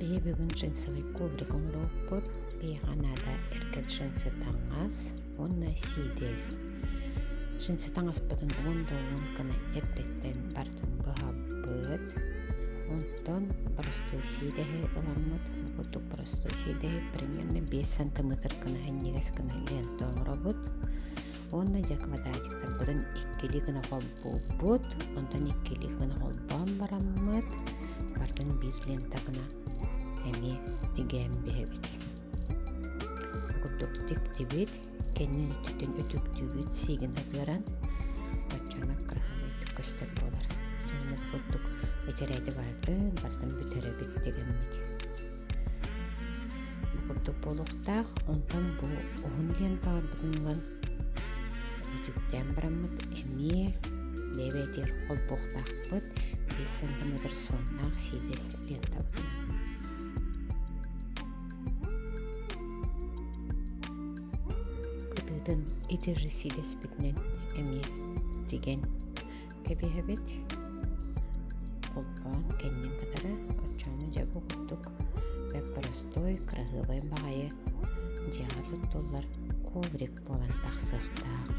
Биһи бүгүн джинсовый коврик оҥоруохпут. Биһиэхэ наада эргэ джинсы таҥас уонна сиидэс. Джинсы таҥаспытын уон да уон гына эрдэттэн барытын быһабыт. Онтон боростуой сиидэһи ыламмыт. Бу курдук боростуой сиидэһи примерно 5 сантиметр гына синньигэс гына лента оҥоробут. Уонна дьэ квадратиктарбытын иккилии гына холбуубут, онтон иккилии гына холбоон бараммыт, картон биир лента гына эмиэ тигээн биһэбит. Бу курдук тиктибит, кэннин өттүттэн өтүктүүбүт сиигин хатыаран, оччоно кыраһабайдык көстөр буолар. Дьонно бу курдук этэрээти барытын, барытын бүтэрэбит тигэммит. Бу курдук буолуохтаах. Онтон бу уһун ленталарбытын ылан үтүктээн бараммыт эмиэ бэйэ-бэйэтигэр холбуохтаахпыт 5 сантиметр суоннаах сиидэс лентабытынан. Кытыытын ити же сиидэспитинэн эмиэ тигэн кэбиһэбит. Холбоон кэннин кытары оччоҕуна дьэ бу курдук бэрт боростуой, кыраһыабай баҕайы дьиэҕэ туттуллар коврик буолан тахсыахтаах.